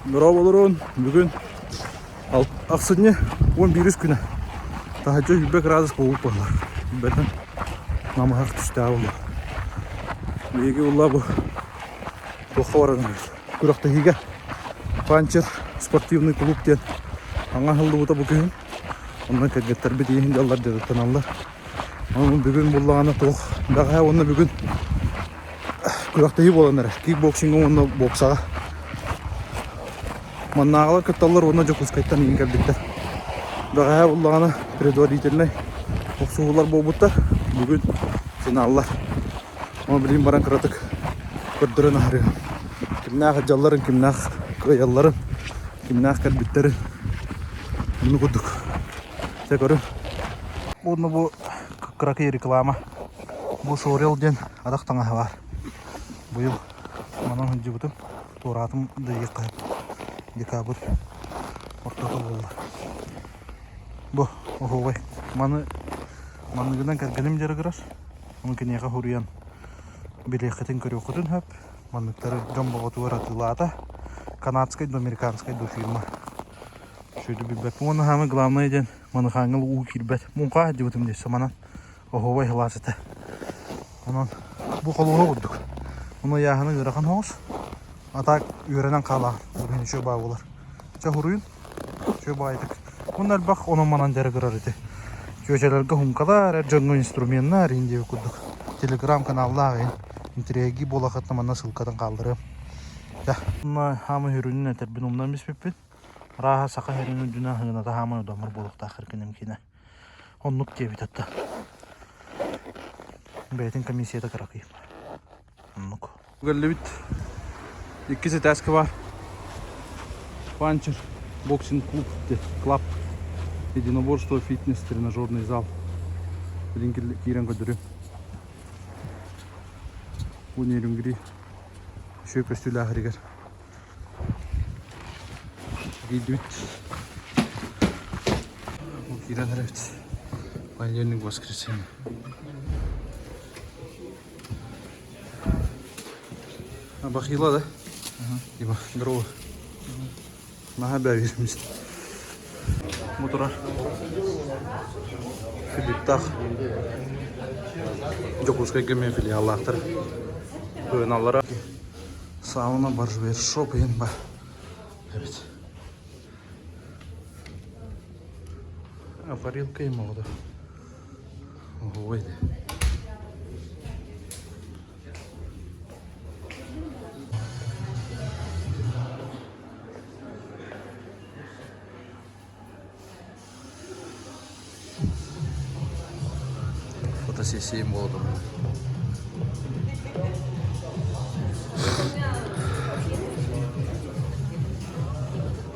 Дорооболорун, бүгүн ахсынньы 11 күнэ. Таһырдьа 100 градус буолуп буолар. Бэтэн намыһах түстээх буолла. Биһиги улла бу туохха баран күрэхтэһиигэ Панчер спортивный клуб диэн аҥа аһыллыбыта бу күһүн. Онно кэргэттэрбит иһин дьаллар дьарыктаналлар. Онон бүгүн буллаҕына туох бэҕэһээ уонна бүгүн күрэхтэһии буолан эрэр. Кикбоксиҥҥа уонна боксаҕа. Маннааҕылар кытталлар уонна Дьокуускайтан иһин кэлбиттэр. Бэҕэһээ буллаҕына предварительнай охсуһуулар буолбуттар. Бүгүн финаллар. Ону билигин баран кыратык көрдөрөн аһарыам. Кимнээх ыдьалларын, кимнээх кыайалларын, кимнээх кэлбиттэрин. Оннук курдук. Чэ көрүҥ. Уонна бу кыракый реклама. Бу Сорел диэн атах таҥаһа баар. Быйыл манан сылдьыбытым. Туораатым да диэххэ декабрь ортото буолла. Бу оһуобай. Маны манныгынан кэргэним дьарыгырар. Ону киниэхэ суруйан билиэххитин көрүөххүтүн сөп. Манныктары дьон боҕотугар атыылаата. Канадскай да американскай да фирма. Үчүгэйдик билбэппин уонна саамай главное диэн маныхааҥҥа уу киирбэт. Муҥха сылдьыбытым дии саманан оһуобай сылаас этэ. Онон бу холуоһа курдук. Ону ыйааһына ыарахан соҕус. А так үөрэнэн хаалаҕын. Ол иһин үчүгэй баа буолар. Чэ суруйун. Үчүгэй баҕайытык. Уонна элбэх онон-манан дьарыгырар ити. Чүөчэлэргэ хумкалар, эр дьоҥҥо инструменнар иһин диэбит курдук. Телеграм-каналлаах иһин интриги буолахытына манна ссылкатын хаалларыам. Чэ. Уонна хаамый сүрүнүн этэрбин умнан биспиппин. Арааһа саха сирин үрдүнэн сыаната хааман удамыр буолуохтаах эркиним киинэ. Оннук диэбит атта. Бэйэтин комиссията кыракый. Оннук. Кэллибит. Иккис этээскэ бар. Панчер боксинг клуб клаб. Единоборство, фитнес, тренажерный зал. Билин киирэн көрдөрүм. Бу Нерюнгри үчүгэй көстүүлээх иригэр Киирдибит. Бу киирэн эрэбит. Понедельник, воскресенье. Бахила, да? Дима, здорово. Наһаа бэйбириммит. Бу турар. Филипптаах Дьокуускайга эмиэ филиаллаахтар. Туйаналлара. Сауна барбершоп иһин ба эбит. Парилка им оҕото. Оһуобай да. Фотосессия буолла.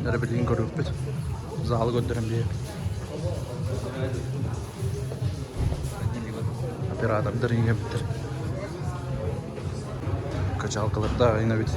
Эрэ билигин көрүөхпүт. Залы көрдөрөн биэрэбит. Оператордар иҥэбиттэр. Качалкалардаах иҥэбит.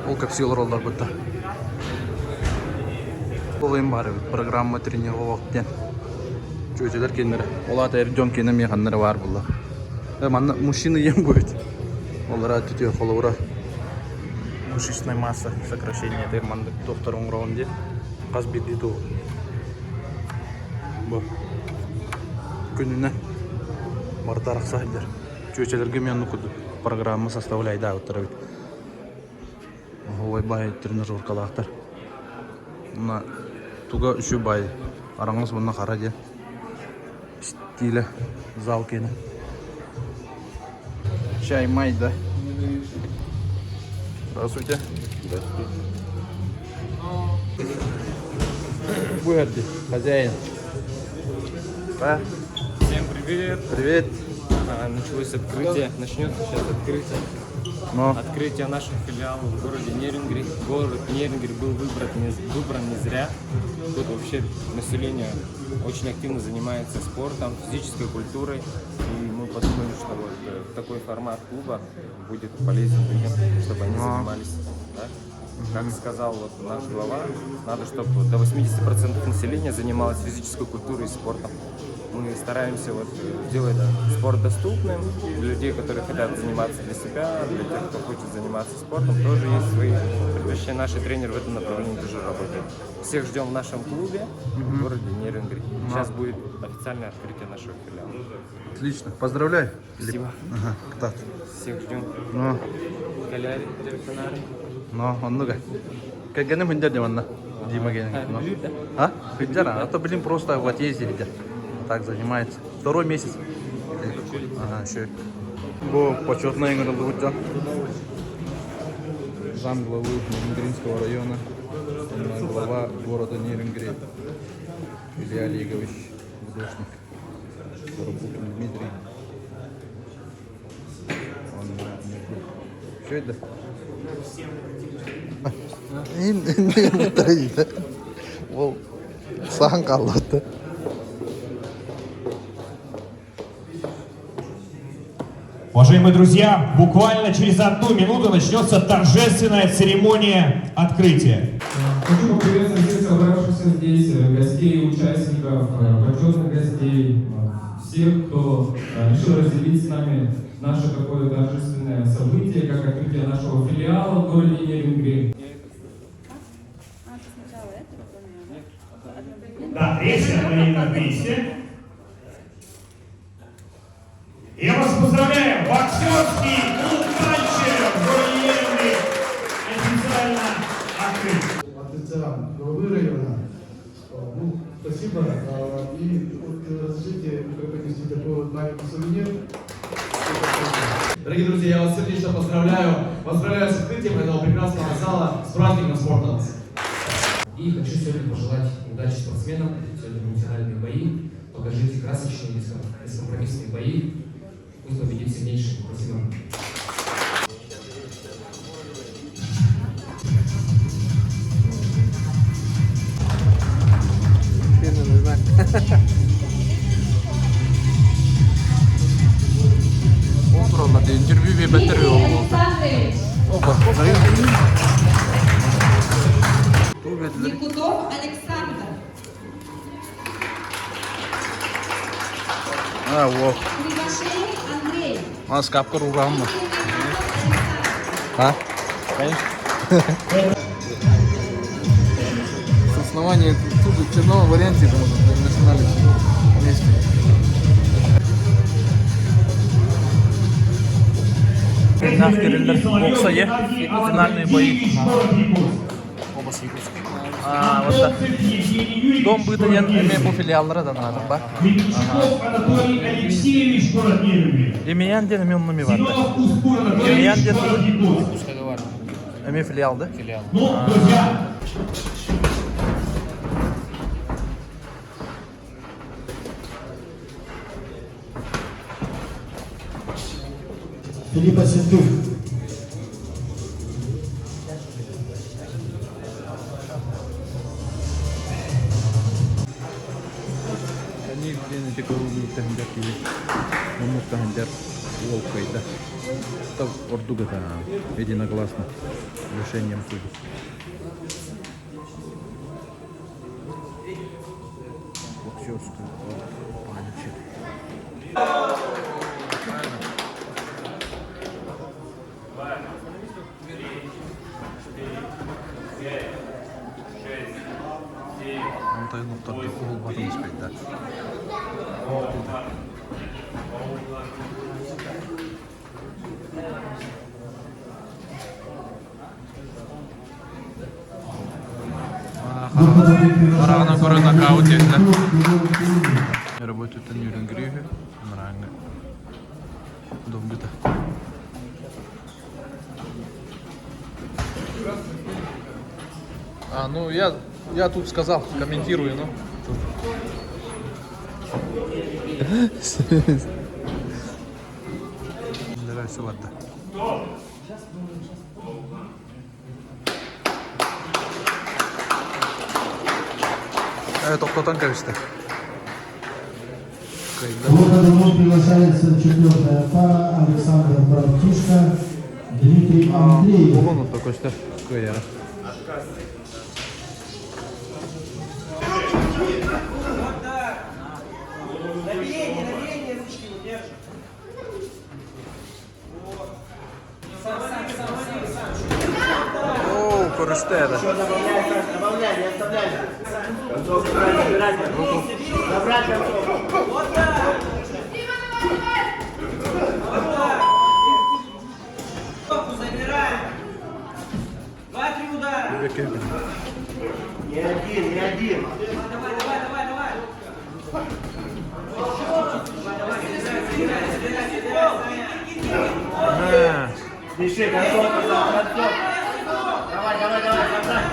Ол кэпсии олороллор бытта. Ол им баар эбит программа тренировок диэн. Чүөчэлэр кинилэрэ. Ол аата эр дьон кинэ эмиэ ханна эрэ баар буолла. Э, манна мужчина ем будет. Олара түтүө холобура мышечная масса сокращение это маннык туохтар оҥороҕун диэн хас биирдии туох бу күнүнэн барыта арахса сылдьар. Чүөчэлэргэ эмиэ оннук курдук программа составляйдаабыттар эбит. Оһуобай баай тренажеркалаахтар. Мына туга үчү баай араҥас уонна хара диэн стилэ зал киэнэ. Чай май, да? Здравствуйте. Здравствуйте. Буэрди, хозяин. Да? Всем привет! Привет. А, началось открытие, начнется сейчас открытие. Но. Открытие нашего филиала в городе Нерингри. Город Нерингри был выбран не, выбран не зря. Тут вообще население очень активно занимается спортом, физической культурой. И мы подумали, что вот э, такой формат клуба будет полезен людям, чтобы они занимались. Да? Как сказал вот наш глава, надо, чтобы до 80% населения занималось физической культурой и спортом. Мы стараемся вот сделать спорт доступным для людей, которые хотят заниматься для себя, для тех, кто хочет заниматься спортом, тоже есть свои предпочтения. Наш тренер в этом направлении тоже работает. Всех ждем в нашем клубе в городе Нерюнгри. Сейчас будет официальное открытие нашего филиала. Отлично. Поздравляю. Спасибо. Ага, кытаат. Всех ждем. Ну, Каляри, Дерканари. ну, оннуга. Кэргэним сылдьар дии манна. Дима генин. Ну. А? Сылдьар, а то, блин, просто в отъезде сидит. Так занимается. Второй месяц. Ага, еще. Бу почетная ыҥырыллыбыт дьон. Зам главы Нерюнгринского района, глава города Нерюнгри Илья Олегович Гудошник, Воробутин Дмитрий. Он Что это? Ол сахан қалды. Уважаемые друзья, буквально через одну минуту начнется торжественная церемония открытия. Хочу поприветствовать всех собравшихся здесь гостей, участников, почетных гостей, всех, кто решил разделить с нами наше такое торжественное событие, как открытие нашего филиала в городе Нерюнгри. Да, третья Марина вместе. Я вас поздравляю! Боксерский клуб «Панчер» в городе Нерюнгри официально открыт. От лица главы района. Ну, спасибо. И вот разрешите преподнести такой вот маленький сувенир. Дорогие друзья, я вас сердечно поздравляю. Поздравляю с открытием этого прекрасного зала, с праздником спорта вас. И хочу сегодня пожелать удачи спортсменам. Сегодня будут финальные бои. Покажите красочные, бескомпромиссные бои. Пусть победит сильнейший. Спасибо. Не знаю. Ол туралы интервью Дмитрий бетер Александрович. Опа. Якутов Александр. А, вот. Кривошеев Андрей. У нас капка рурамна. А? Конечно. С основания тут же в черном варианте начинали вместе. Бокса е, финальные бои. А, вот так. Дом быта диэн эмиэ бу филиаллара да наада ба. Клепчуков Анатолий Алексеевич, город Нерюнгри. Емеян диэн эмиэ онно бар. Семенов Ускур Анатольевич, Емеян диэн город Якутск. Эмиэ филиал да? Ну, друзья, Филиппа Сентух. Они диэн эти көрүүлүүр киһи. Оннук таһындар уол кыайда. Это ордук это единогласно решением суда. Боксерский клуб Панчер. Онтай нуктарда уһул батын испейді. Хараҕынан көрөн нокаут диэтилэр. Работает Нерюнгри, Нранга. Дом быта. А, ну я тут сказал, комментирую, ну. Тут. Давай, все, ладно. Тохтотон кэбистэ. К выходу вновь приглашается четвертая пара Александр Братишко, Дмитрий Андреев. Угон такой что кыайара. Көрүстэ эрэ. Не один, не один. Спеши, концовка, концовка. Давай, давай, давай, забрать.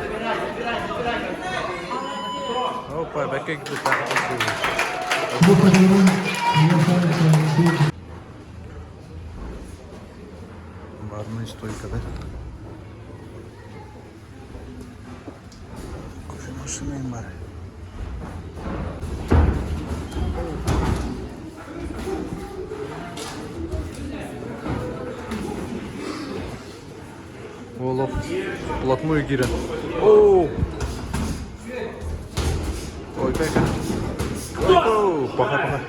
Забирай, забирай, забирай. Опа, бэкэ Барная стойка, да? Кофемашина бар. Олох вплотную киирэн. Оу! Ой, как Оу, паха, паха.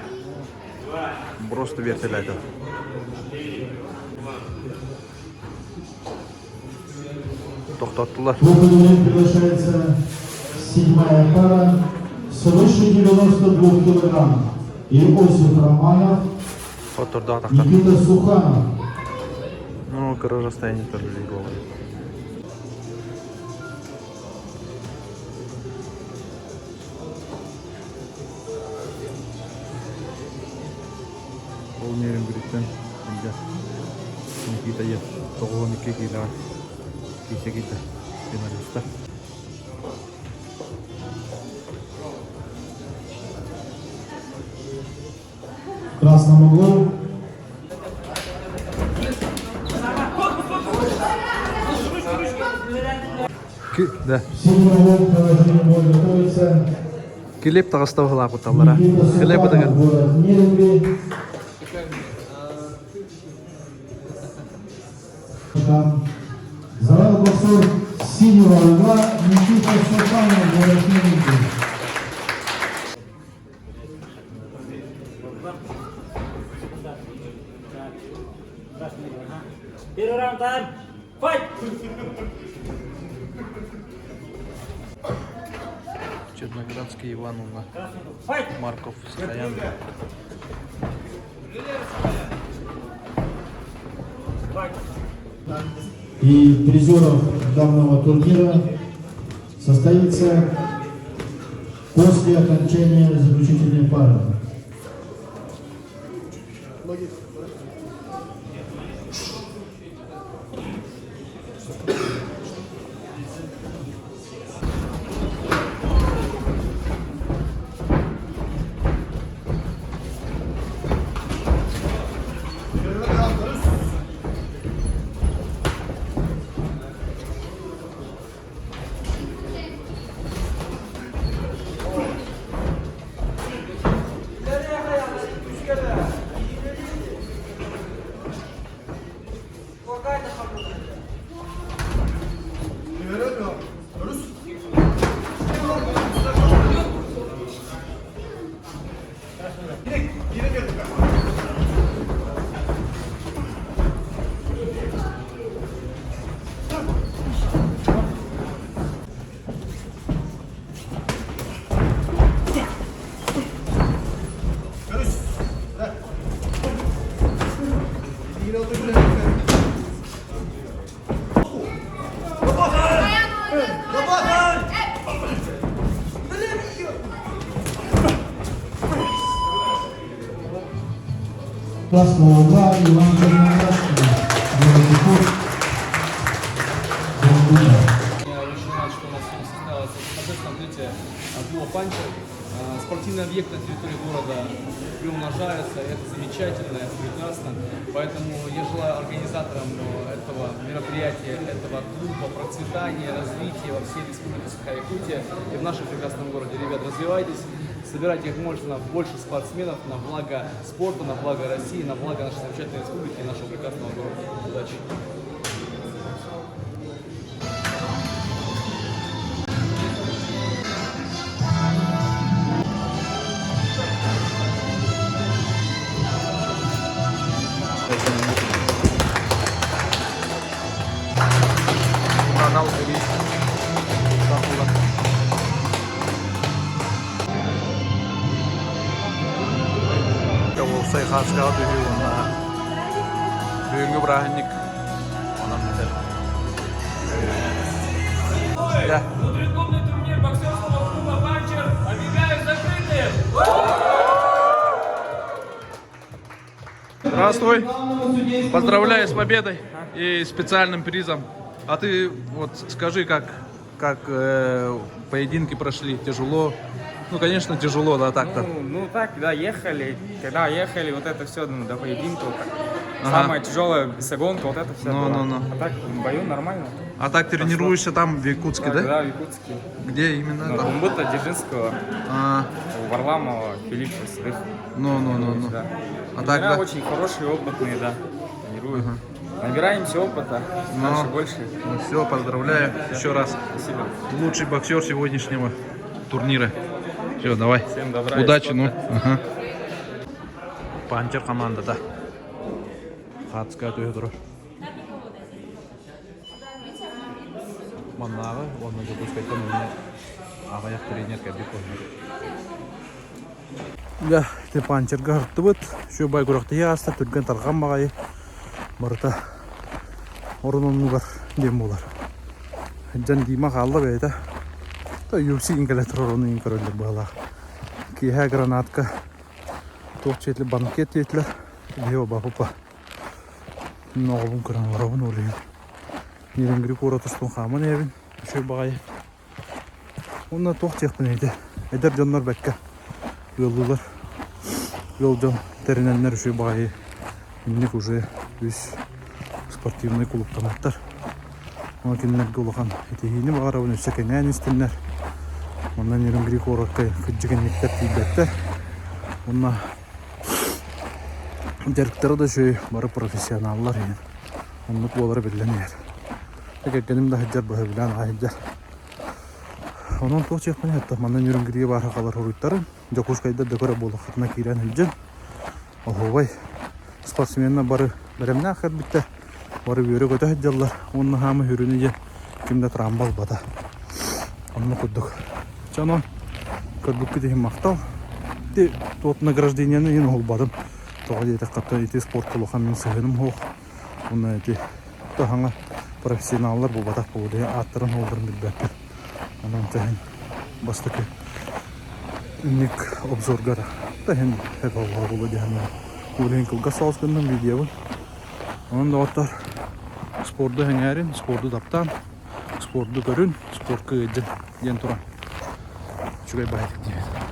Просто вертолет. Тохтоттулар. В поединок приглашается седьмая пара свыше 92 килограмм. Иосиф Романов, Хоттордоох тахтар. Никита Суханов. Ну, кыра расстояние тоже головы. Ол Нерюнгриттэн Илдьэ Никита диэн 92 киилэҕэ киирсэ киирдэ финалистар. В красном углу Да. в синем углу положение будет готовиться Килип таҕыста быһыылаах Никита Хлеб Суханов, город Нерюнгри. Там завал боксер синего угла Никита Суханов, город Нерюнгри. Первый раунд, тайм. Файт! Черноградский Ивановна. Файт! Марков Сахаян. И призеров данного турнира состоится после окончания заключительной пары. Красного угла Иван Черноградский, город Иркутск, Долгута. Я очень рад, что у нас сегодня состоялось торжественное открытие клуба «Панчер». Спортивные объекты на территории города приумножаются, это замечательно, это прекрасно. Поэтому я желаю организаторам этого мероприятия, этого клуба процветания, развития во всей республике Саха-Якутия и в нашем прекрасном городе. Ребят, развивайтесь, собирайте как можно больше спортсменов на благо спорта, на благо России, на благо нашей замечательной республики и нашего прекрасного города. Удачи! Уопсай хааскаҕа түһүү уонна бүгүҥҥү бырааһынньык онон бүтэр. Да. Внутриклубный турнир боксерского клуба «Панчер» объявляю закрытым! Здравствуй. Поздравляю с победой и специальным призом. А ты вот скажи, как, как э, поединки прошли? Тяжело? Ну, конечно, тяжело, да, так-то. Ну, ну так, да, ехали. Когда ехали, вот это все, ну, до поединка. Вот так. Ага. Самая тяжелая бесогонка, вот это все. Ну, было. ну, ну. А так, в бою нормально. А так тренируешься там в Якутске, Так, да? да, в Якутске. Где именно? Ну, там? Умбута, Дзержинского, А, у Варламова, Филиппа, Седых. ну, ну, ну, ну. Да. А так, Тренера да? очень хорошие, опытные, да. Тренируют. Набираемся опыта, Ну. дальше больше. Ну все, поздравляю еще раз. Спасибо. Лучший боксер сегодняшнего турнира. Все, давай. Всем добра и Удачи, ну. спорта. Ага. Панчер командата. Хатска түһэ турар. Маннааҕы уонна Дьокуускайтан эмиэ аҕыйах тренер кэлбит буоллар. Дьэ, ити панчерга сырыттыбыт. Үчүгэй күрэхтэһии ааста, түргэн тарҕан баҕайы. Барыта орун оннугар диэн буолар. Дьон Дима хаалла бэйэтэ. UFC кэлэ турар ону иин көрөллөр быһалаах. Киэһэ гранатка туох диэтилэр банкет диэтилэр. Биһи бапапа оҕобун көрөн олоробун ол иһин. Нерюнгри куорат устун хааман иһэбин. Үчүгэй баҕайы. Уонна туох диэхпиний ити эдэр дьоннор бэккэ ыаллыылар. Ыал дьон тэринэннэр үчүгэй баҕайы инник уже үс спортивнай кулууптаммыттар. Ону кинилэргэ улахан итиһиини баҕарабын өссө кэҥээн истиннэр. Онно Нерюнгри куоракка кырдьык инниктэр тиийбэттэр. Уонна дьарыктара да үчүгэй, бары профессионаллар иһин. Оннук буолара биллэн иһэр. Кэргэним да сылдьар, быһа билэн аҕай сылдьар. Онон туох диэхпиний оттон манна Нерюнгригэ баар сахалар хоруйтарын Дьокуускайда да көрө буоллаххытына киирэн сылдьын. Оһуобай спортсменнар бары бэлэмнээх кэлбиттэр. Бары үөрэ-көтө сылдьаллар. Уонна хаамы сүрүнэ диэн ким да травма ылбата. Онно курдук. Чэ онон көрбүккүт иһин махтал. Ити туот награждениены иһин уһулбатым. Тоҕо диэтэххэ ити спортка улахан мин сыһыаным суох. Уонна ити таһаҥа профессионаллар буолбатах буолуо ааттарын суолларын билбэппин. Онон тэһин бастакы инник обзоргар тэһин эбэллэр буолуо диэн Ол иһин кылгас соҕус гынным видеобун. Онон доҕоттор спорду сэҥээрин, спорду таптаан, спорду көрүн, спортка ыалдьын диэн туран үчүгэй баһыйдык диэбит.